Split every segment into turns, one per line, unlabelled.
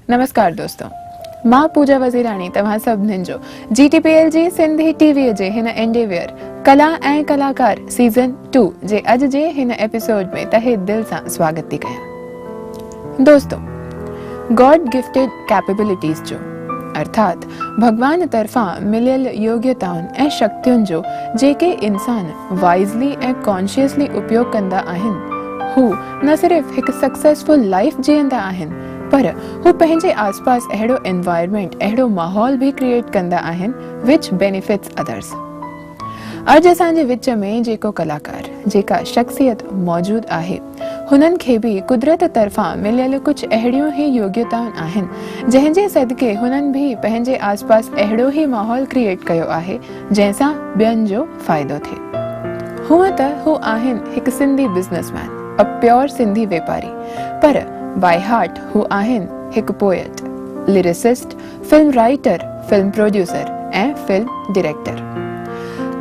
نمسڪار دوستو مان پوجا وزيراڻي توهان سڀنين جو جي ٽي پي ايل جي سنڌي ٽي وي جي هن انڊيويئر ڪلا ۽ ڪلاڪار سيزن 2 جي اڄ جي هن ايپيسوڊ ۾ تهه دل سان سواگت ٿي ڪيان. دوستو گاڊ گفٽيڊ ڪيپيبلٽيز جو ارٿات ڀڳوان طرفان مليل يوگيتائن ۽ شڪتين جو جيڪي انسان وائزلي ۽ ڪانشيسلي اپيوگ ڪندا آهن هو نه صرف هڪ سڪسيسفل لائيف جيئندا آهن پر هو پنهنجي آسپاس اهڙو انوائرمينٽ اهڙو ماحول به ڪريئيٽ ڪندا آهن وچ بينيفٽس اڌرس. اڄ اسان جي وچ ۾ جيڪو ڪلاڪار، جيڪا شخصيت موجود آهي، هنن کي به قدرت طرفان مليل ڪجهه اهڙيون ئي يوگيتائون آهن، جنهن جي صدقي هنن به پنهنجي آسپاس اهڙو ئي ماحول ڪريئيٽ ڪيو آهي، جنهن سان ٻين جو فائدو ٿئي. هونء ته هو آهن هڪ سنڌي بزنس مين، ا پيور سنڌي ويپاري، پر بائي هارٽ هو آهن هڪ poet, lyricist, film writer, film producer ۽ film director.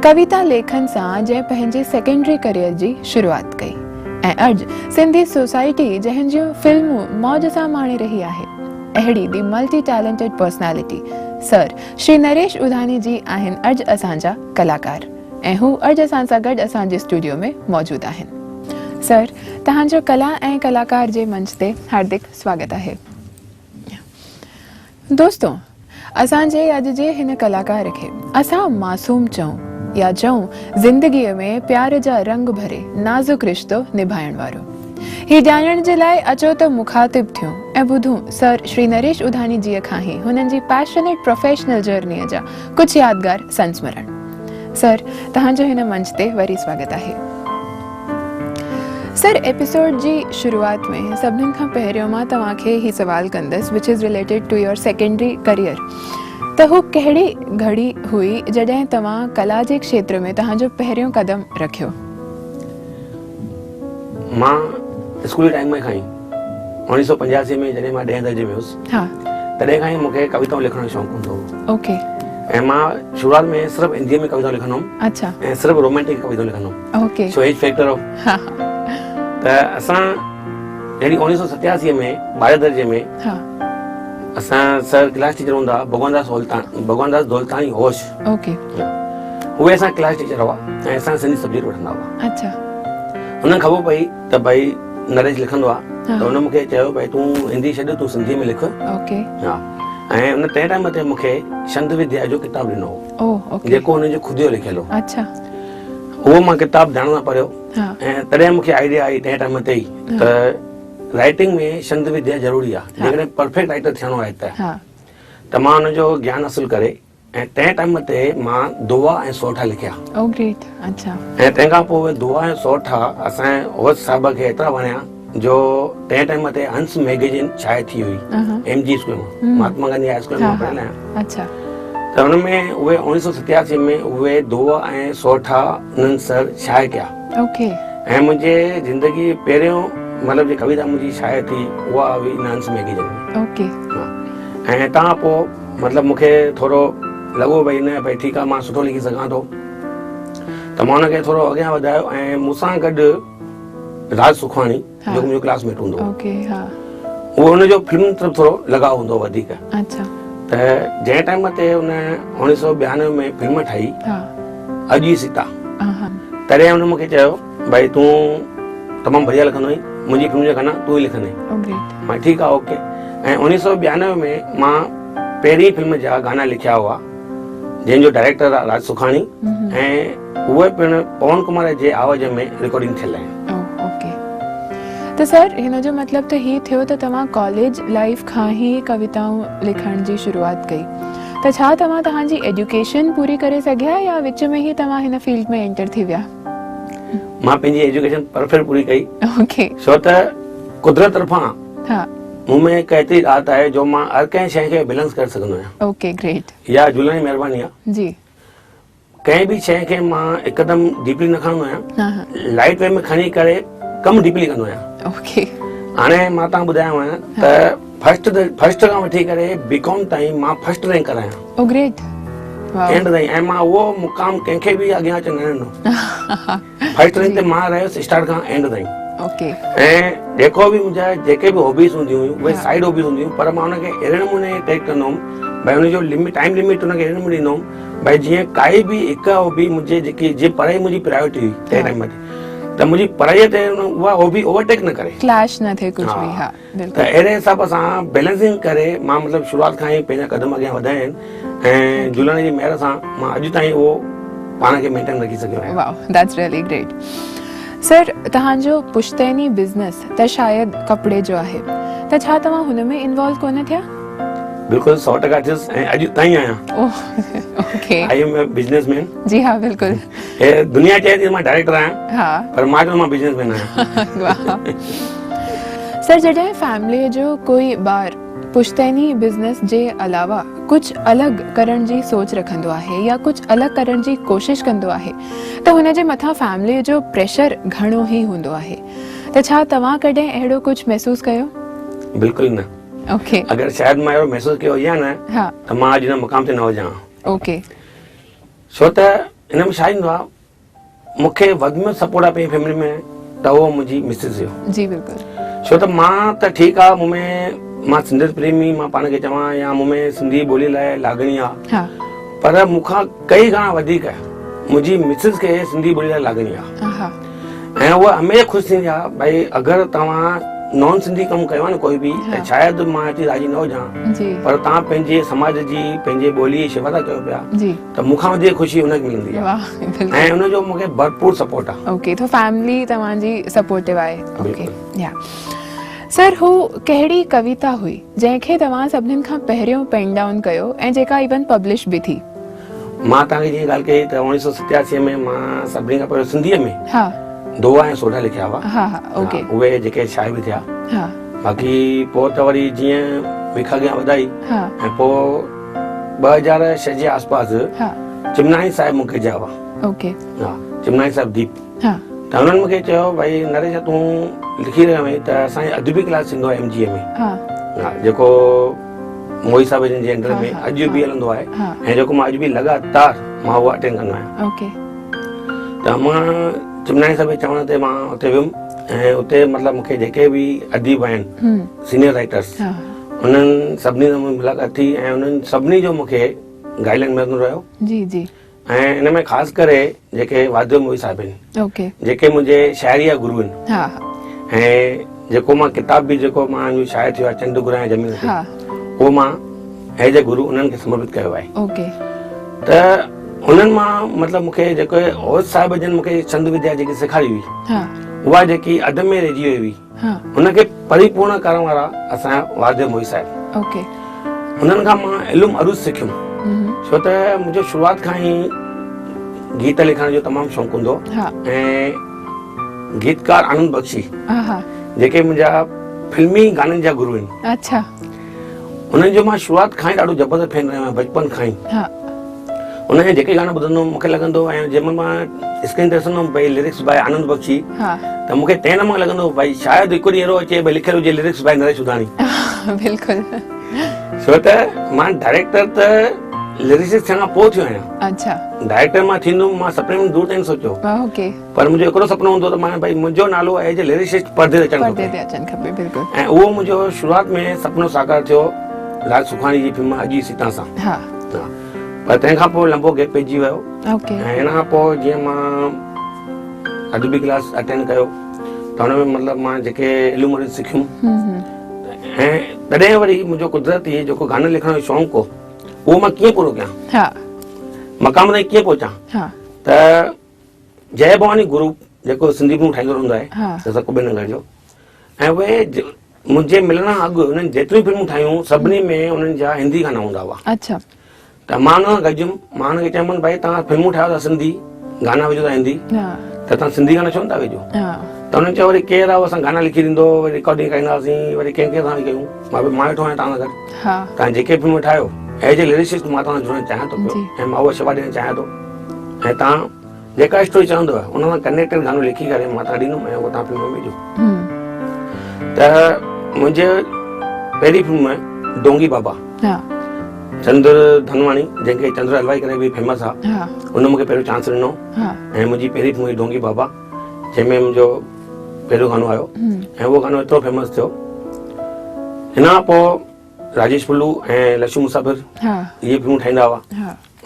ڪويتا ليکن سان جنهن پنهنجي سيڪنڊري ڪريئر جي شروعات ڪئي ۽ اڄ سنڌي سوسائٽي جنهن جون فلمون موج سان ماڻي رهي آهي. اهڙي the multi talented personality sir Shri Naresh Adhani ji آهن اڄ اسان جا ڪلاڪار ۽ هو اڄ اسان سان گڏ اسان جي اسٽوڊيو ۾ موجود آهن. سر توهان جو ڪلا ۽ ڪلاڪار جي منچ تي هاردڪ سواگت آهي. دوستو اسان جي اڄ جي هن ڪلاڪار کي اسان معصوم چئون يا چئون زندگي ۾ پيار جا رنگ ڀري نازڪ رشتو نڀائڻ وارو. هي ڄاڻڻ جي لاء اچو ته مخاطب ٿيون ۽ ٻڌون سر شري نريش اڌاڻي جيء کان ئي هنن جي پيشنيٽ پروفيشنل جرنيء جا ڪجهه يادگار سنسمرڻ. سر توهان جو هن منچ تي وري سواگت آهي. سر ايپيسوڊ جي شروعات ۾ سڀني کان پهريون مان توهان کي هي سوال ڪندس which is related to your secondary career ته هو ڪهڙي گهڙي هئي جڏهن توهان ڪلا جي کيتر ۾ توهان جو پهريون قدم رکيو؟
مان اسڪول جي ٽائيم کان ئي 1985 ۾ جڏهن مان ڏهين درجي ۾ هيس ها تڏهن کان ئي مون کي ڪويتائون لکڻ جو شوق هوندو هو.
اوڪي.
۽ مان شروعات ۾ صرف هنديء ۾ ڪويتائون لکندو هوم.
اڇا.
۽ صرف رومانٽڪ ڪويتائون لکندو هوم.
اوڪي.
سو ايج فيڪٽر هو.
ها.
ته اسان يعني 1987 ۾ ٻارهين درجي ۾
ها.
اسان سر ڪلاس ٽيچر هوندا هئا ڀڳوان داس هولتاڻي ڀڳوان داس دولتاڻي هوش.
اوڪي.
اهي اسان ڪلاس ٽيچر هئا ۽ اسان سنڌي سبجيڪٽ وٺندا هئا.
اڇا.
انهن خبر پئي ته ڀئي نريش لکندو آ ته ان مونکي چيو ڀئي تون هندي ڇڏ تون سنڌي ۾ لک.
اوڪي.
ها ۽ ان تنهن ٽائيم تي مونکي ڇند وديا جو ڪتاب ڏنو هو.
او اوڪي.
جيڪو هن جو خود جو لکيل هو.
اڇا.
اهو مان ڪتاب ڌيان سان پڙهيو ۽ تڏهن مونکي آئيڊيا آئي تنهن ٽائيم تي ئي ته رائٽنگ ۾ ڇند وديا ضروري آ جيڪڏهن پرفيڪٽ رائٽر ٿيڻو آهي ته ته مان ان جو گيان حاصل ڪري ۽ تنهن ٽائيم تي مان دعا ۽ سورٺا لکيا.
او گريٽ اڇا.
۽ تنهن کان پوء دعا ۽ سورٺا اسان جي هوش صاحب کي ايترا وڻيا جو تنهن ٽائيم تي هنس ميگزين شايع ٿي هئي ايم جي اسڪول مان مهاتما گانڌي هاء اسڪول مان پڙهيل آهيان.
اڇا.
ته ان ۾ اهي 1987 ۾ اهي دعا ۽ سورٺا انهن سر شايع ڪيا.
اوڪي.
۽ منهنجي زندگي پهريون مطلب جي ڪويتا منهنجي شايع ٿي اها هئي ان هنس ميگزين ۾.
اوڪي.
ها ۽ تان پوء مطلب مون کي ٿورو لڳو ڀئي نه ڀئي ٺيڪ آ مان سٺو لکي سگهان ٿو ته مان ان کي ٿورو اڳيان وڌايو ۽ مون سان گڏ راج سکواڻي جيڪو منهنجو ڪلاس ميٽ هوندو هو اهو ان جو فلمن طرف ٿورو لڳاء هوندو هو وڌيڪ ته جنهن ٽائيم تي ان 1992 ۾ فلم ٺاهي اڄ ئي سيتا تڏهن ان مون کي چيو ڀئي تون تمام بڙيا لکندو آهين منهنجي فلم جا گانا تون ئي لکندين مان ٺيڪ آ اوڪي ۽ 1992 ۾ مان پهرين فلم جا گانا لکيا هئا جنهن جو ڊائريڪٽر راج سکاڻي ۽ اهي پڻ پون ڪمار جي آواز ۾ رڪارڊنگ ٿيل آهن.
اوڪي ته سر هن جو مطلب ته هي ٿيو ته توهان ڪاليج لائيف کان ئي ڪويتائون لکڻ جي شروعات ڪئي ته ڇا توهان توهان جي ايجوڪيشن پوري ڪري سگهيا يا وچ ۾ ئي توهان هن فيلڊ ۾ انٽر ٿي ويا؟
مان پنهنجي ايجوڪيشن پرفيڪٽ پوري ڪئي.
اوڪي.
ڇو ته قدرت طرفان
ها
مون ۾ هڪ ايتري ڏات آهي جو مان هر ڪنهن شيء کي بيلنس ڪري سگهندو آهيان.
Okay great.
اها جهولڻ جي مهرباني آهي.
جي.
ڪنهن به شيء کي مان هڪدم ڊيپلي نه کڻندو آهيان. لائيٽ وي ۾ کڻي ڪري ڪم ڊيپلي ڪندو آهيان.
اوڪي.
هاڻي مان توهان ٻڌايو آهيان ته فرسٽ فرسٽ کان وٺي ڪري بي ڪام تائين مان فرسٽ رينڪر آهيان.
او گريٽ.
اينڊ تائين ۽ مان اهو مقام ڪنهن کي به اڳيان اچڻ نه ڏنو. فرسٽ رينڪ تي مان رهيس اسٽارٽ کان اينڊ تائين.
اوڪي.
۽ جيڪو به منهنجا جيڪي به هابيز هونديون هيون اهي سائيڊ هابيز هونديون هيون پر مان ان کي اهڙي نموني ٽيڪ ڪندو هوم ڀئي ان جو لمٽ ٽائيم لمٽ ان کي اهڙي نموني ڏيندو هوم ڀئي جيئن ڪائي به هڪ هابي منهنجي جيڪي جي پڙهائي منهنجي پرائرٽي هئي تنهن ٽائيم تي ته منهنجي پڙهائي تي اها هابي اوورٽيڪ نه ڪري،
ڪليش نه ٿئي ڪجهه به. ها
بلڪل. ته اهڙي حساب سان بيلنسنگ ڪري مان مطلب شروعات کان ئي پنهنجا قدم اڳيان وڌايا آهن ۽ جهولڻ جي مهر سان مان اڄ تائين اهو پاڻ کي مينٽين رکي سگهيو آهيان.
واو that's really great. سر توهان جو پشتيني بزنس ته شايد ڪپڙي جو آهي ته ڇا توهان هن ۾ انوالو ڪونه ٿيا؟
بلڪل 100% ٿيس ۽ اڄ تائين آهيان.
Okay.
I am a businessman.
جي ها بلڪل.
هي دنيا چئي ٿي مان ڊائريڪٽر آهيان. ها. پر مان چوندو مان بزنس مين آهيان.
واهه. سر جڏهن فيملي جو ڪوئي ٻار پشتيني بزنس جي علاوه ڪجهه الڳ ڪرڻ جي سوچ رکندو آهي يا ڪجهه الڳ ڪرڻ جي ڪوشش ڪندو آهي ته هن جي مٿان فيملي جو پريشر گهڻو ئي هوندو آهي ته ڇا توهان ڪڏهن اهڙو ڪجهه محسوس ڪيو؟
بلڪل نه.
اوڪي.
اگر شايد مان اهڙو محسوس ڪيو هجي ها نه ته مان اڄ هن مقام تي نه هجان ها.
اوڪي.
ڇو ته ان ۾ ڇا ايندو آ مون کي وڌ ۾ سپورٽ آ پنهنجي فيملي ۾ ته اهو منهنجي مسز جو.
جي بلڪل.
ڇو ته مان ته ٺيڪ آ مون ۾ مان سنڌيت پريمي مان پاڻ کي چوان يا مون ۾ سنڌي ٻولي لاء لاڳڻي آ.
ها.
پر مون کان ڪئي گهڻا وڌيڪ منهنجي مسز کي سنڌي ٻولي لاء لاڳڻي آ.
ها.
۽ اها هميشه خوش ٿيندي آ ڀائي اگر توهان نان سنڌي ڪم ڪيو آ نه ڪوئي به ته شايد مان ايتري راضي نه هجان پر توهان پنهنجي سماج جي پنهنجي ٻولي جي شيوا ٿا ڪيو پيا ته مون کان وڌيڪ خوشي ان کي ملندي آ ۽ ان جو مون کي ڀرپور سپورٽ آ.
اوڪي تو فيملي توهان جي سپورٽو آهي. اوڪي يا سر هو ڪهڙي ڪويتا هئي جنهن کي توهان سڀني کان پهريون پين ڊائون ڪيو ۽ جيڪا ايون پبلش به ٿي؟
مان توهان کي جيئن ڳالهه ڪئي ته 1987 ۾ مان سڀني کان پهريون سنڌيء ۾
ها
دوها ۽ سوڍا لکيا هئا.
ها ها اوڪي.
اهي جيڪي شايع به ٿيا.
ها.
باقي پوء ته وري جيئن وک اڳيان وڌائي
ها
۽ پوء 2006 جي آس پاس
ها
چمناڻي صاحب مون کي چيا هئا.
اوڪي.
ها چمناڻي صاحب ديپ.
ها.
ته هنن مون کي چيو ڀائي نريش تون لکي رهيو آهين ته اسان جو ادبي ڪلاس ٿيندو آهي ايم جي اي ۾.
ها.
ها جيڪو موهي صاحب جن جي انڊر ۾ اڄ به هلندو آهي ۽ جيڪو مان اڄ به لڳاتار مان اهو اٽينڊ ڪندو آهيان.
اوڪي.
ته مان چمناڻي صاحب جي چوڻ تي مان اتي ويم ۽ اتي مطلب مون کي جيڪي به اديب آهن سينيئر رائٽرس انهن سڀني سان منهنجي ملاقات ٿي ۽ انهن سڀني جو مون کي گائيڊ لائن ملندو رهيو.
جي جي.
۽ ان ۾ خاص ڪري جيڪي واديو موهي صاحب آهن.
اوڪي.
جيڪي منهنجي شاعري جا گرو آهن.
ها.
۽ جيڪو مان ڪتاب به جيڪو مان شايع ٿيو آهي چنڊ گهرايان زمين تي.
ها.
اهو مان ايز اي گرو انهن کي سمرپت ڪيو آهي.
اوڪي.
ته انهن مان مطلب مون کي جيڪو اوز صاحب جن مون کي ڇند وديا جيڪي سيکاري هئي.
ها.
اها جيڪي اڌ ۾ رهجي وئي هئي.
ها.
ان کي پريپورڻ ڪرڻ وارا اسان جا واديو موهي صاحب.
اوڪي.
انهن کان مان علم عروض سکيم. ڇو ته منهنجو شروعات کان ئي گيت لکڻ جو تمام شوق هوندو هو.
ها.
۽ گيتڪار آنند بخشي.
ها.
جيڪي منهنجا فلمي گانن جا گرو آهن.
اڇا.
انهن جو مان شروعات کان ئي ڏاڍو زبردست فين رهيو آهيان بچپن کان ئي.
ها.
انهن جا جيڪي گانا ٻڌندو هوم مون کي لڳندو هو ۽ جنهن مهل مان اسڪرين تي ڏسندو هوم ڀئي لرڪس باء آنند بخشي
ها.
ته مون کي تنهن مان لڳندو هو ڀئي شايد هڪ ڏينهن اهڙو اچي ڀئي لکيل هجي لرڪس باء نريش اڌاڻي.
بلڪل.
ڇو ته مان ڊائريڪٽر ته لرڪسسٽ ٿيڻ کان پوء ٿيو آهيان.
اڇا.
ڊائريڪٽر مان ٿيندم مان سپني ۾ دور تائين سوچيو.
اوڪي.
پر منهنجو هڪڙو سپنو هوندو ته مان ڀئي منهنجو نالو ايز اي لرڪسسٽ پردي تي اچڻ کپي.
پردي تي اچڻ کپي بلڪل.
۽ اهو منهنجو شروعات ۾ سپنو ساڪار ٿيو راج سکاڻي جي فلم اڄ ئي سيتا سان.
ها.
ها پر تنهن کان پوء لمبو گيپ پئجي ويو.
اوڪي.
۽ ان کان پوء جيئن مان ادبي ڪلاس اٽينڊ ڪيو ته ان ۾ مطلب مان جيڪي علم وري سکيم ۽ تڏهن وري منهنجو قدرتي جيڪو گانن لکڻ جو شوق هو اهو مان ڪيئن پورو ڪيان.
ها.
مقام تائين ڪيئن پهچان.
ها.
ته جئه ڀواني گروپ جيڪو سنڌي فلمون ٺاهيندو رهندو آهي اسان ڪبير نگر جو ۽ اهي منهنجي ملڻ کان اڳ انهن جيتريون فلمون ٺاهيون سڀني ۾ انهن جا هندي گانا هوندا هئا.
اڇا.
ته مان انهن سان گڏجيم مان انهن کي چيم ڀائي توهان فلمون ٺاهيو ٿا سنڌي گانا وجهو ٿا هندي ته توهان سنڌي گانا ڇو نٿا وجهو؟ ته انهن چيو وري ڪير آهي اسان گانا لکي ڏيندو وري رڪارڊنگ ڪرائينداسين وري ڪنهن ڪنهن سان ڪيون مان مان ويٺو آهيان توهان سان گڏ توهان جيڪي فلمون ٺاهيو ايز اي لرڪسسٽ مان توهان سان جڙڻ چاهيان ٿو پيو ۽ مان اها شيوا ڏيڻ چاهيان ٿو ۽ توهان جيڪا اسٽوري چوندو ان سان ڪنيڪٽيڊ گانو لکي ڪري مان توهان ڏيندم ۽ اهو توهان فلم ۾ وجهو. ته منهنجي پهرين فلم ڊونگي بابا چندر ڌنواڻي جنهن کي چندر حلوائي ڪري به فيمس آ ان مونکي پهريون چانس ڏنو ۽ منهنجي پهرين فلم هئي ڊونگي بابا. جنهن ۾ منهنجو پهريون گانو آيو ۽ اهو گانو ايترو فيمس ٿيو. هن کان پوء راجيش پلو ۽ لشو مسافر اهي فلمون ٺاهيندا هئا.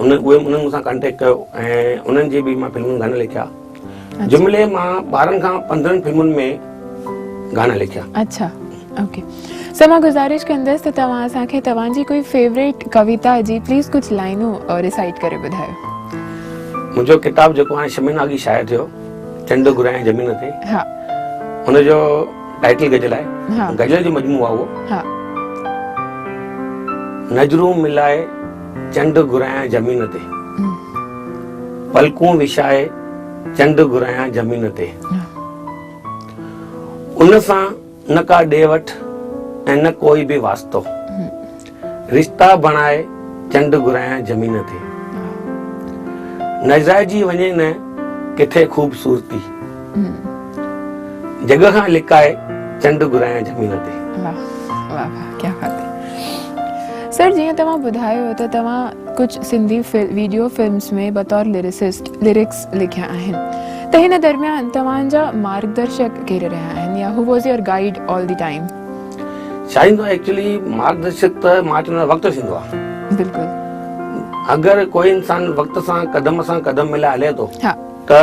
ان اهي انهن مون سان ڪانٽيڪٽ ڪيو ۽ انهن جي به مان فلمن گانا لکيا. جملي مان 12 کان 15 فلمن ۾ گانا لکيا.
اڇا اوڪي سر مان گذارش ڪندس ته توهان اسان کي توهان جي ڪوئي فيوريٽ ڪويتا جي پليز ڪجهه لائنون ريسائيٽ ڪري ٻڌايو.
منهنجو ڪتاب جيڪو هاڻي ڇهه مهينا اڳ شايع ٿيو چنڊ گهرايان زمين تي.
ها.
ان جو ٽائيٽل غزل آهي.
ها.
غزل جو مجموعو آهي اهو.
ها.
نظرون ملائي چنڊ گهرايان زمين تي. پلڪون وڇائي چنڊ گهرايان زمين تي. ان سان نه ڪا ڏي وٺ ۽ نه ڪوئي به واسطو. رشتا بڻائي چنڊ گهرايان زمين تي. نظرائجي وڃي نه ڪٿي خوبصورتي. جڳ کان لڪائي چنڊ گهرايان زمين تي.
واھ واھ واھ ڪيا بات هي. سر جيئن توهان ٻڌايو ته توهان ڪجهه سنڌي ويڊيو فلمز ۾ بطور لريسسٽ لرڪس لکيا آهن ته هن درميان توهان جا مارگدرشڪ ڪير رهيا آهن يا who was your guide all the time?
ڇا ٿيندو آهي ايڪچولي مارگدرشڪ ته مان چوندو آهيان وقت ٿيندو آهي.
بلڪل.
اگر ڪوئي انسان وقت سان قدم سان قدم ملائي هلي ٿو ته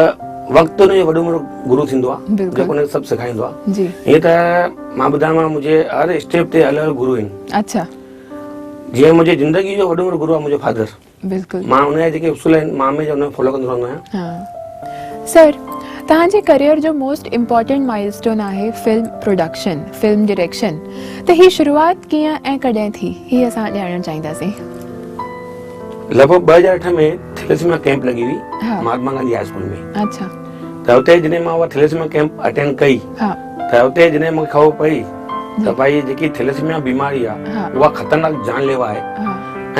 وقت ان جو وڏو ۾ وڏو گرو ٿيندو آهي جيڪو ان کي سڀ سيکاريندو آهي. ائين ته مان ٻڌايان منهنجي هر اسٽيپ تي الڳ الڳ گرو آهن.
اڇا.
جيئن منهنجي زندگي جو وڏو ۾ وڏو گرو آهي منهنجو فادر.
بلڪل.
مان ان جا جيڪي اصول آهن مان هميشه ان کي فالو ڪندو رهندو آهيان.
ها سر توهان جي ڪريئر جو موسٽ امپورٽنٽ مائل اسٽون آهي فلم پروڊڪشن فلم ڊائريڪشن ته هي شروعات ڪيئن ۽ ڪڏهن ٿي هي اسان ڄاڻڻ چاهينداسين.
لڳ ڀڳ 2008 ۾ ٿيليسيميا ڪيمپ لڳي هئي مهاتما گانڌي هاء اسڪول ۾.
اڇا.
ته اتي جڏهن مان اها ٿيليسيميا ڪيمپ اٽينڊ ڪئي ته اتي جڏهن مون کي خبر پئي ته ڀائي جيڪي ٿيليسيميا بيماري آهي اها خطرناڪ جان ليوا آهي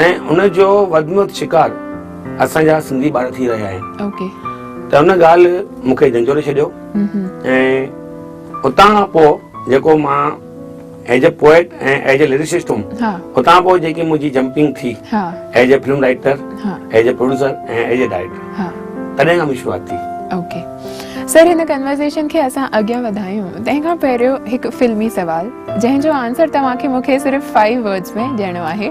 ۽ ان جو وڌ ۾ وڌ شڪار اسان جا سنڌي ٻار ٿي رهيا آهن ته ان ڳالهه مون کي جهنجهوڙي ڇڏيو ۽ اتان کان پوء جيڪو مان as a poet ۽ as a lyricist هوم اتان پوء جيڪي منهنجي جمپنگ ٿي as a film writer, as a producer ۽ as a director تڏهن کان منهنجي شروعات ٿي.
اوڪي سر هن ڪنورسيشن کي اسان اڳيان وڌايون تنهن کان پهريون هڪ فلمي سوال جنهن جو آنسر توهان کي مون کي صرف 5 ورڊز ۾ ڏيڻو آهي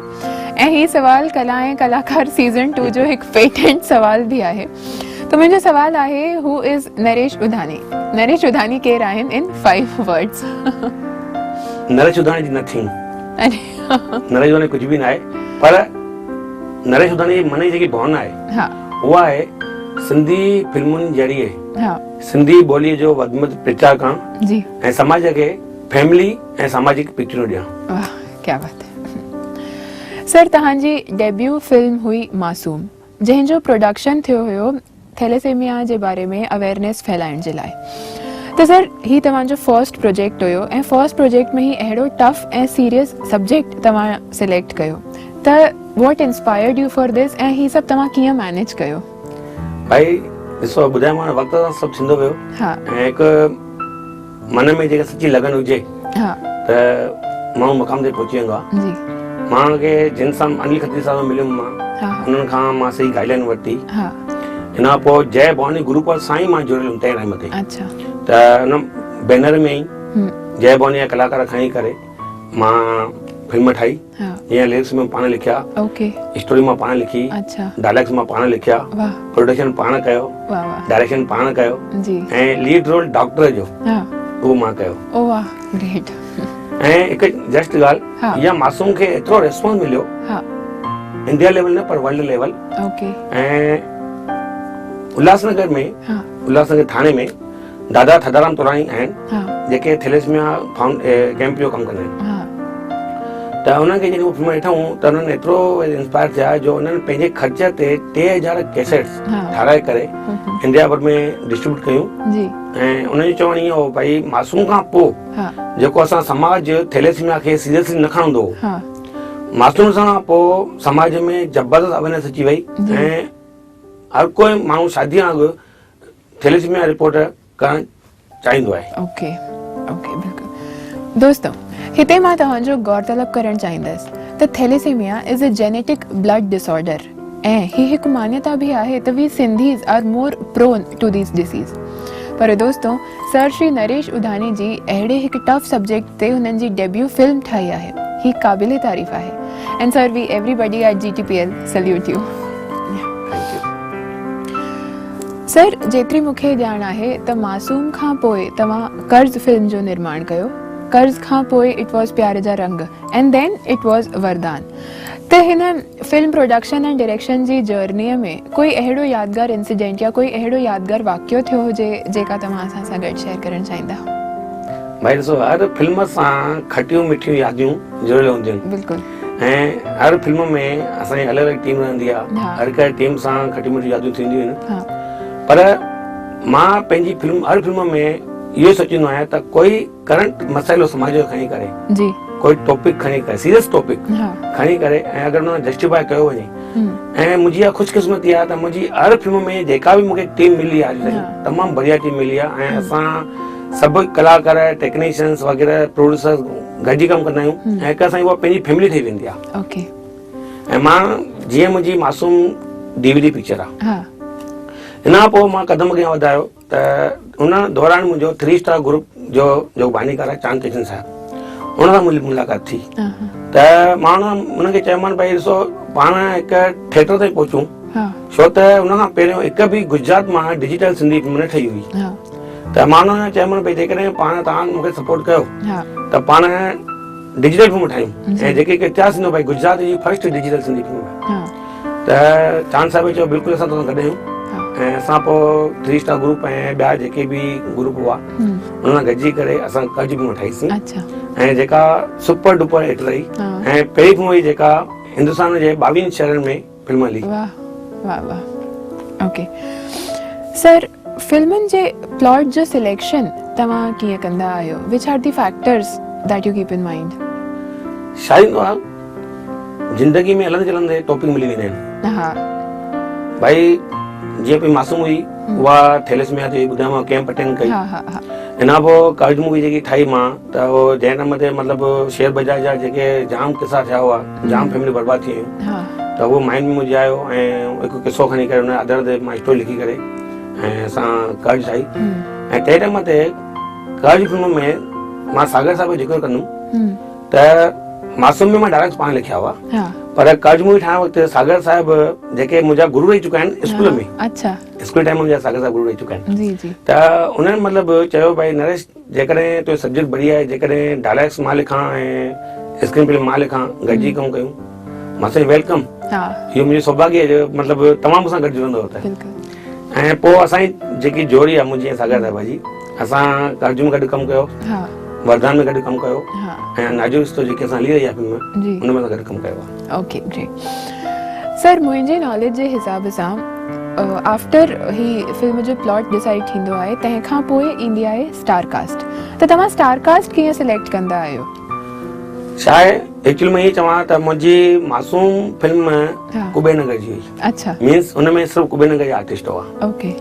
۽ هي سوال ڪلا ۽ ڪلاڪار سيزن 2 جو هڪ پيٽنٽ سوال به آهي ته منهنجو سوال آهي هو از نريش اڌاني نريش اڌاني ڪير آهن ان 5 ورڊز؟
نريش اڌاني جي نٿنگ. نريش اڌاني ڪجهه به ناهي پر نريش اڌاني جي من جي جيڪي ڀاونا آهي اها آهي سنڌي فلمن ذريعي سنڌي ٻولي جو وڌ ۾ وڌ پرچار ڪرڻ ۽ سماج کي فيملي ۽ ساماجڪ پڪچرون ڏيڻ.
واھ ڪيا بات هي سر توهان جي ڊيبيو فلم هئي معصوم جنهن جو پروڊڪشن ٿيو هيو ٿيليسيميا جي باري ۾ اويئرنيس ڦهلائڻ جي لاء ته سر هي توهان جو فرسٽ پروجيڪٽ هيو ۽ فرسٽ پروجيڪٽ ۾ هي اهڙو ٽف ۽ سيريس سبجيڪٽ توهان سليڪٽ ڪيو ته what inspired you for this ۽ هي سڀ توهان ڪيئن مينيج ڪيو؟
ڀائي ڏسو ٻڌايومانو وقت سان سڀ ٿيندو ويو ۽ هڪ من ۾ جيڪا سچي لگن هجي ته ماڻهو مقام تي پهچي ويندو آهي. مان کي جن سان انيل کتري صاحب سان مليم مان انهن کان مان صحيح گائيڊ لائن ورتي. ان کان پوء جئه ڀواني گروپ سان ئي مان جڙيل هيم تنهن ٽائيم تي ته ان بينر ۾ ئي جئه ڀواني جا ڪلاڪار کڻي ڪري مان فلم ٺاهي. جيئن لرڪس مان پاڻ لکيا، اسٽوري مان پاڻ لکي، ڊائلاگس مان پاڻ لکيا، پروڊڪشن پاڻ ڪيو، ڊائريڪشن پاڻ ڪيو ۽ ليڊ رول ڊاڪٽر جو اهو مان ڪيو. ۽ هڪ جسٽ ڳالهه اها معصوم کي ايترو ريسپانس مليو انڊيا ليول نه پر ورلڊ ليول ۽ الهاس نگر ۾ الهاس نگر ٿاڻي ۾ دادا ٿڌارام تولاڻي آهن جيڪي ٿيليسميا ڪيمپ جو ڪم ڪندا آهن ته انهن کي جڏهن فلم ڏٺائون ته انهن ايترو انسپائر ٿيا جو انهن پنهنجي خرچ تي 3000 ڪيسيٽس ٺاهرائي ڪري انڊيا ڀر ۾ ڊسٽريبيوٽ ڪيون ۽ انهن جو چوڻ ائين هو ڀائي معصوم کان پوء جيڪو اسان سماج ٿيليسميا کي سيريسلي نه کڻندو هو معصوم سان پوء سماج ۾ زبردست اويرنيس اچي وئي ۽ هر ڪوئي ماڻهو شادي کان اڳ ٿيليسيميا رپورٽ ڪرڻ چاهيندو آهي.
اوڪي اوڪي بلڪل دوستو هتي مان توهان جو غور طلب ڪرڻ چاهيندس ته thalassemia is a genetic blood disorder ۽ هي هڪ مانيتا به آهي ته we Sindhis are more prone to this disease. پر دوستو سر شري نريش اڌاني جي اهڙي هڪ ٽف سبجيڪٽ تي هنن جي ڊيبيو فلم ٺاهي آهي هي قابل تعريف آهي and sir we everybody at G T P L salute you. Sir جيتري مون کي ڄاڻ آهي ته معصوم کان پوء توهان قرض فلم جو نرماڻ ڪيو قرض کان پوء it was پيار جا رنگ اينڊ then it was وردان ته هن فلم پروڊڪشن ۽ ڊائريڪشن جي جرنيء ۾ ڪوئي اهڙو يادگار انسيڊنٽ يا ڪوئي اهڙو يادگار واقعو ٿيو هجي جيڪا توهان اسان سان گڏ شيئر ڪرڻ چاهيندا؟
ڀائي ڏسو هر فلم سان کٽيون مٺيون ياديون جڙيل هونديون آهن.
بلڪل.
۽ هر فلم ۾ اسان جي الڳ الڳ ٽيم رهندي آهي. هر ڪنهن ٽيم سان کٽيون مٺيون ياديون ٿينديون آهن. پر مان پنهنجي فلم هر فلم ۾ اهو سوچيندو آهيان ته ڪوئي ڪرنٽ مسئلو سماج جو کڻي ڪري
جي
ڪوئي ٽاپڪ کڻي ڪري سيريس ٽاپڪ کڻي ڪري ۽ اگر ان کي جسٽيفائي ڪيو وڃي ۽ منهنجي اها خوش قسمتي آهي ته منهنجي هر فلم ۾ جيڪا به مونکي ٽيم ملي آهي اڄ تائين تمام بڙيا ٽيم ملي آهي ۽ اسان سڀ ڪلاڪار ٽيڪنيشنس وغيره پروڊيوسرس گڏجي ڪم ڪندا آهيون ۽ هڪ اسان جي اها پنهنجي فيملي ٺهي ويندي آهي.
اوڪي.
۽ مان جيئن منهنجي معصوم ڊي وي ڊي پڪچر آهي ان کان پوء مان قدم اڳيان وڌايو ته ان دوران منهنجو ٿري اسٽار گروپ جو جو بانيڪار آهي چاند ڪشن صاحب ان سان منهنجي ملاقات ٿي ته مان ان کي چيومان ڀائي ڏسو پاڻ هڪ ٿيٽر تائين پهچون ڇو ته ان کان پهريون هڪ به گجرات مان ڊجيٽل سنڌي فلم نه ٺهي هئي ته مان ان کي چيومان ڀائي جيڪڏهن پاڻ توهان مون کي سپورٽ ڪيو ته پاڻ ڊجيٽل فلم ٺاهيون ۽ جيڪي هڪ اتهاس ٿيندو ڀائي گجرات جي فرسٽ ڊجيٽل سنڌي فلم ته چاند صاحب چيو بلڪل اسان توسان گڏ آهيون ۽ اسان پوء ٿري اسٽار گروپ ۽ ٻيا جيڪي به گروپ هئا انهن سان گڏجي ڪري اسان قرض فلم ٺاهيسين ۽ جيڪا سپر ڊپر هٽ رهي ۽ پهرين فلم هئي جيڪا هندستان جي 22 شهرن ۾ فلم هلي.
واه واه واه اوڪي سر فلمن جي پلاٽ جو سليڪشن توهان ڪيئن ڪندا آهيو which are the factors that you keep in mind?
شايد اها زندگي ۾ هلندي چلندي ٽاپڪ ملي ويندا آهن.
ها.
ڀائي جيئن پئي معصوم هئي اها ٿيلسميا تي ٻڌايو ڪيمپ اٽينڊ ڪئي.
ها ها ها.
ان کان پوء قرض مووي جيڪي ٺاهي مان ته اهو جنهن ٽائيم تي مطلب شيئر بازار جا جيڪي جام قصا ٿيا هئا جام فيملي برباد ٿي ويون ته اهو مائنڊ ۾ منهنجي آيو ۽ هڪ قصو کڻي ڪري ان آڌار تي مان اسٽوري لکي ڪري ۽ اسان قرض ٺاهي ۽ تنهن ٽائيم تي قرض فلم ۾ مان ساگر صاحب جو ذڪر ڪندم ته معصوم ۾ مان ڊائلاگس پاڻ لکيا هئا پر قرض مووي ٺاهڻ وقت ساگر صاحب جيڪي منهنجا گرو رهي چڪا آهن اسڪول ۾
اڇا
اسڪول ٽائيم منهنجا ساگر صاحب گرو رهي چڪا آهن
جي جي
ته انهن مطلب چيو ڀائي نريش جيڪڏهن تنهنجو سبجيڪٽ بڙيا آهي جيڪڏهن ڊائلاگس مان لکان ۽ اسڪرين پلي مان لکان گڏجي ڪم ڪيون مان سائين welcome اهو منهنجو سوڀاگيه آهي جو مطلب توهان مون سان گڏ جڙندو ته ۽ پوء اسان جي جيڪي جوڙي آهي منهنجي ۽ ساگر صاحب جي اسان قرض ۾ گڏ ڪم ڪيو وردان ۾ گڏ ڪم ڪيو ۽ نازڪ رشتو جيڪي اسان هلي رهي آهي فلم ان ۾ اسان گڏ ڪم ڪيو آهي.
اوڪي گريٽ سر منهنجي ناليج جي حساب سان آفٽر هي فلم جو پلاٽ ڊسائيڊ ٿيندو آهي تنهن کان پوء ايندي آهي اسٽار ڪاسٽ ته توهان اسٽار ڪاسٽ ڪيئن سليڪٽ ڪندا آهيو؟
ڇا آهي ايڪچوئل ۾ ائين چوان ته منهنجي معصوم فلم ڪبي نگر جي هئي
اڇا
مينس ان ۾ صرف ڪبي نگر جا آرٽسٽ هئا
اوڪي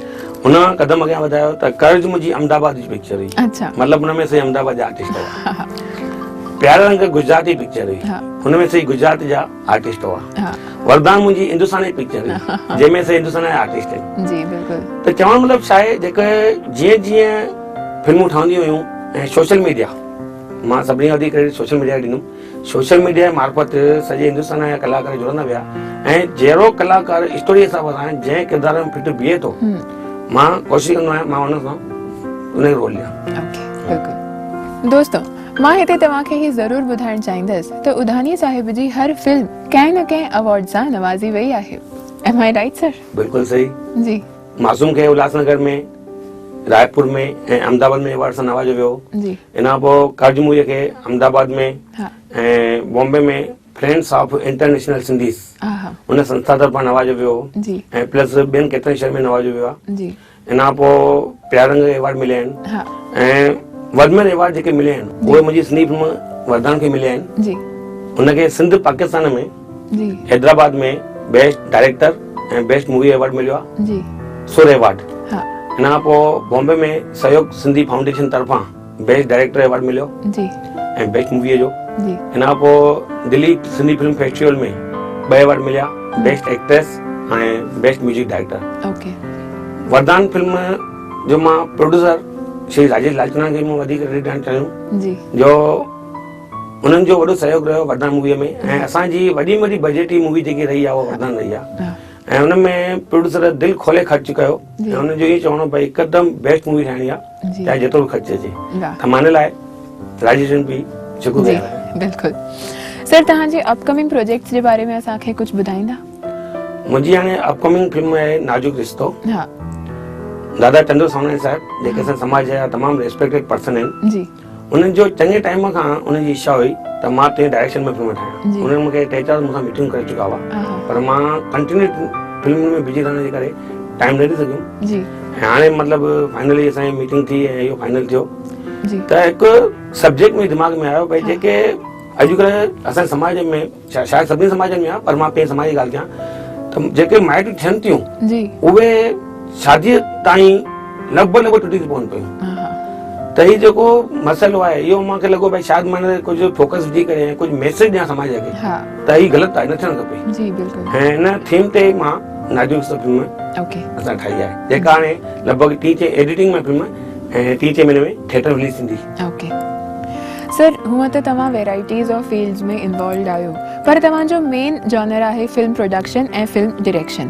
ان قدم اڳيان وڌايو ته قرض منهنجي احمد آباد جي پڪچر هئي
اڇا
مطلب ان ۾ صحيح احمد آباد جا آرٽسٽ هئا پيارا رنگ گجراتي پڪچر هئي ان ۾ صحيح گجرات جا آرٽسٽ هئا وردان منهنجي هندستاني پڪچر هئي جنهن ۾ صحيح هندستان جا آرٽسٽ آهن
جي بلڪل
ته چوڻ مطلب ڇا آهي جيڪي جيئن جيئن فلمون ٺهنديون هيون ۽ سوشل ميڊيا مان سڀني کان وڌيڪ ڪريڊٽ سوشل ميڊيا کي ڏيندم سوشل ميڊيا جي معرفت سڄي هندستان جا ڪلاڪار جڙندا ويا ۽ جهڙو ڪلاڪار اسٽوري حساب سان جنهن ڪردار ۾ فٽ بيهي ٿو مان ڪوشش ڪندو آهيان مان ان سان ان کي رول ڏيان.
اوڪي بلڪل دوستو مان هتي توهان کي هي ضرور ٻڌائڻ چاهيندس ته اڌاني صاحب جي هر فلم ڪنهن نه ڪنهن ايوارڊ سان نوازي وئي آهي ايم I right سر؟
بلڪل صحيح
جي.
معصوم کي الهاس نگر ۾ رائپور ۾ ۽ احمد آباد ۾ ايوارڊ سان نوازيو ويو
جي.
ان کان پوء قرض مووي کي احمد آباد ۾ ۽ Bombay ۾ friends of international Sindhis ان سنسٿا طرفان نوازيو ويو
جي.
۽ پلس ٻين ڪيترن شهرن ۾ نوازيو ويو آهي
جي.
ان کان پوء پيار رنگ ايوارڊ مليا آهن ۽ وڌ ۾ ايوارڊ جيڪي مليا آهن اهي منهنجي سنڌي فلم وردان کي مليا آهن
جي.
ان کي سنڌ پاڪستان ۾
جي.
Hyderabad ۾ best director ۽ best movie award مليو آهي
جي.
سر ايوارڊ ان کان پوء بامبي ۾ سهيوگ سنڌي فائونڊيشن طرفان بيسٽ ڊائريڪٽر ايوارڊ مليو
جي.
۽ بيسٽ مووي جو
جي.
ان کان پوء دلي سنڌي فلم فيسٽيول ۾ ٻه ايوارڊ مليا best actress ۽ best music director.
Okay.
Vardaan film جو مان پروڊيوسر شري راجيش لالچنداڻي کي مان وڌيڪ ڪريڊٽ ڏيڻ چاهيون
جي
جو انهن جو وڏو سهيوگ رهيو وردان موويء ۾ ۽ اسان جي وڏي ۾ وڏي بجيٽي مووي جيڪي رهي آهي اها وردان رهي آهي ۽ ان ۾ پروڊيوسر دل کولي خرچ ڪيو ۽ ان جو اهو چوڻ هو ڀئي هڪدم بيسٽ مووي ٺاهڻي آهي چاهي جيترو به خرچ اچي ته مان ان لاء راجيش جن به شڪر گذار آهيان.
بلڪل سر توهان جي اپ ڪمنگ پروجيڪٽس جي باري ۾ اسان کي ڪجهه ٻڌائيندا؟
منهنجي هاڻي اپ ڪمنگ فلم آهي نازڪ رشتو.
ها.
دادا چندر سامناڻي صاحب جيڪي اسان سماج جا تمام ريسپيڪٽيڊ پرسن آهن.
جي.
انهن جو چڱي ٽائيم کان انهن جي اڇا هئي ته مان تنهنجي ڊائريڪشن ۾ فلم ٺاهيان. انهن مون کي ٽي چار مون سان ميٽنگ ڪري چڪا هئا پر مان ڪنٽينيو فلمن ۾ بزي رهڻ جي ڪري ٽائيم نه ڏئي سگهيم.
جي.
۽ هاڻي مطلب فائنلي اسان جي ميٽنگ ٿي ۽ اهو فائنل ٿيو.
جي.
ته هڪ سبجيڪٽ منهنجي دماغ ۾ آيو ڀئي جيڪي اڄڪلهه اسان جي سماج ۾ شايد سڀني سماجن ۾ آهي پر مان پنهنجي سماج جي ڳالهه ڪيان ته جيڪي مائٽ ٿين ٿيون اهي شاديء تائين لڳ ڀڳ لڳ ڀڳ ٽٽي ٿي پون پيون ته هي جيڪو مسئلو آهي اهو مون کي لڳو ڀئي شايد مان ڪجهه فوڪس وجهي ڪري ۽ ڪجهه ميسيج ڏيان سماج کي ته هي غلط آهي نه ٿيڻ کپي
جي بلڪل
۽ ان ٿيم تي مان نازڪ سو فلم
اوڪي
اسان ٺاهي آهي جيڪا هاڻي لڳ ڀڳ ٽي چئين ايڊيٽنگ ۾ فلم ۽ ٽي چئين مهيني ۾ ٿيٽر رليز ٿيندي.
اوڪي سر هونء ته توهان ويرائٽيز آف فيلڊز ۾ انوالوڊ آهيو پر توهان جو مين جانر آهي فلم پروڊڪشن ۽ فلم ڊائريڪشن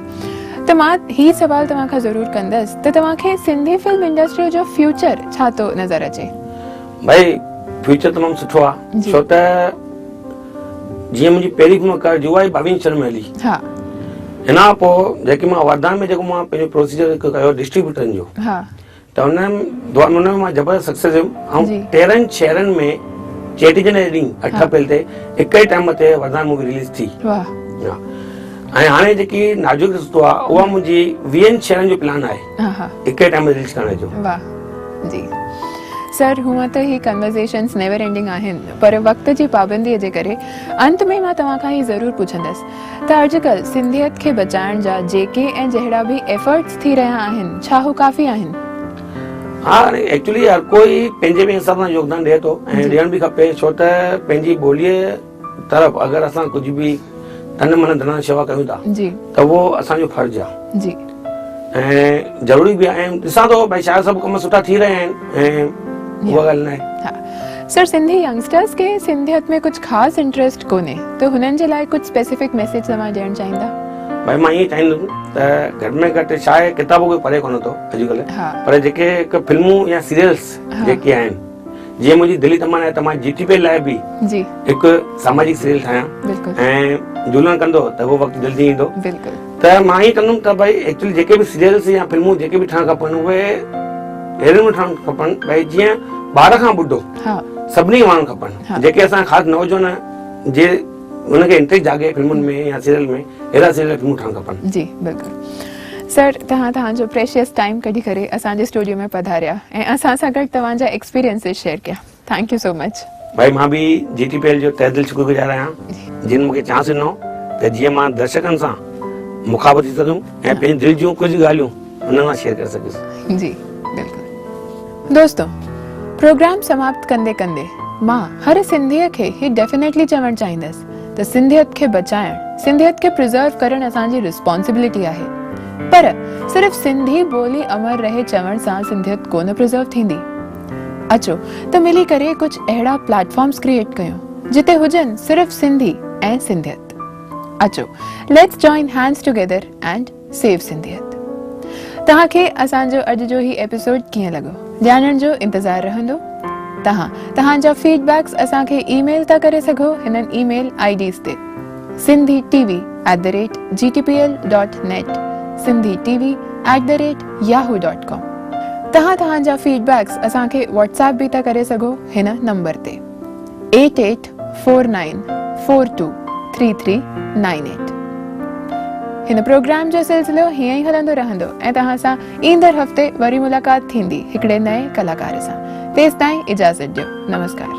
ته مان هي سوال توهان کان ضرور ڪندس ته توهان کي سنڌي فلم انڊسٽري جو فيوچر ڇا ٿو نظر اچي؟
ڀائي فيوچر تمام سٺو آ ڇو ته جيئن منهنجي پهرين فلم ڪر جوا ئي ٻاويهن شهرن ۾ هلي
ها
هن کان پوء جيڪي مان وردان ۾ جيڪو مان پنهنجو پروسيجر ڪيو ڊسٽريبيوٽرن جو
ها
ته ان دور ۾ مان زبردست سڪسيس هيم ۽ 13 شهرن ۾ چيٽي چنڊ جي ڏينهن 8 اپريل تي هڪ ئي ٽائيم تي وردان مووي رليز ٿي.
واهه.
۽ هاڻي جيڪي نازڪ رشتو آ اها منهنجي 20 شهرن جو پلان آهي هڪ ئي ٽائيم تي رليز ڪرڻ جو.
واهه جي سر هونء ته هي ڪنورزيشنز نيور اينڊنگ آهن پر وقت جي پابندي جي ڪري انت ۾ مان توهان کان هي ضرور پڇندس ته اڄڪلهه سنڌيت کي بچائڻ جا جيڪي ۽ جهڙا به ايفرٽس ٿي رهيا آهن ڇا هو ڪافي آهن؟
ها ايڪچولي هر ڪوئي پنهنجي پنهنجي حساب سان يوگدان ڏئي ٿو ۽ ڏيڻ به کپي ڇو ته پنهنجي ٻوليء طرف اگر اسان ڪجهه به تن من ڌن سان شيوا ڪيون ٿا
جي
ته اهو اسان جو فرض آهي
جي
۽ ضروري به آهي ۽ ڏسان ٿو ڀائي شايد سڀ ڪم سٺا ٿي رهيا آهن ۽ اها ڳالهه ناهي.
ها سر سنڌي ينگسٽرز کي سنڌيت ۾ ڪجهه خاص انٽريسٽ ڪونهي ته هنن جي لاء ڪجهه اسپيسيفڪ ميسيج توهان ڏيڻ چاهيندا؟
ڀائي مان ائين چاهيندس ته گهٽ ۾ گهٽ ڇا آهي ڪتاب ڪوئي پڙهي ڪونه ٿو اڄڪلهه پر جيڪي هڪ فلمون يا سيريلس جيڪي آهن جيئن منهنجي دلي تمنا آهي ته مان جي ٽي پي لاء به هڪ ساماجڪ سيريل ٺاهيان ۽ جهولڻ ڪندو ته اهو وقت جلدي ايندو ته مان ائين چوندم ته ڀائي ايڪچولي جيڪي به سيريلس يا فلمون جيڪي به ٺهڻ کپن اهي اهڙي نموني ٺهڻ کپن ڀائي جيئن ٻار کان ٻڍو سڀني کي وڻڻ کپن جيڪي اسان خاص نوجوان جي ان کي انٽريسٽ جاڳي فلمن ۾ يا سيريل ۾ اهڙا سيريل فلمون ٺهڻ کپن.
جي بلڪل سر توهان توهان جو پريشيس ٽائيم ڪڍي ڪري اسان جي اسٽوڊيو ۾ پڌاريا ۽ اسان سان گڏ توهان جا ايڪسپيرينسز شيئر ڪيا thank you سو مچ.
ڀائي مان به جي ٽي پي ايل جو تهه دل شڪر گذار آهيان جن مونکي چانس ڏنو ته جيئن مان درشڪن سان مخاطب ٿي سگهيم ۽ پنهنجي دل جون ڪجهه ڳالهيون انهن سان شيئر ڪري سگهيس.
جي بلڪل دوستو پروگرام سماپت ڪندي ڪندي مان هر سنڌيء کي هي ڊيفينيٽلي چوڻ چاهيندس ته سنڌيت کي بچائڻ سنڌيت کي پريزرو ڪرڻ اسان جي ريسپانسبلٽي آهي پر صرف سنڌي ٻولي امر رهي چوڻ سان سنڌيت ڪونه پريزرو ٿيندي اچو ته ملي ڪري ڪجهه اهڙا پليٽ فارمز ڪريئيٽ ڪيون جتي هجن صرف سنڌي ۽ سنڌيت اچو let's join hands together and save Sindhiyat. توهان کي اسان جو اڄ جو هي ايپيسوڊ ڪيئن لڳو ڄاڻڻ جو انتظار رهندو. توهان توهان جا فيڊ بيڪس اسان کي اي ميل ٿا ڪري سگهو هنن اي ميل I Ds تي Sindhi T V at the rate G T P L dot net Sindhi T V at the rate Yahoo dot com توهان توهان جا فيڊ بيڪس اسان کي واٽس ايپ به ٿا ڪري سگهو هن نمبر تي 8849423398 هن پروگرام جو سلسلو هيئن ئي هلندو رهندو ۽ توهان سان ايندڙ هفتي وري ملاقات ٿيندي هڪڙي نئين ڪلاڪار سان. تيستائين اجازت ڏيو. نمسڪار.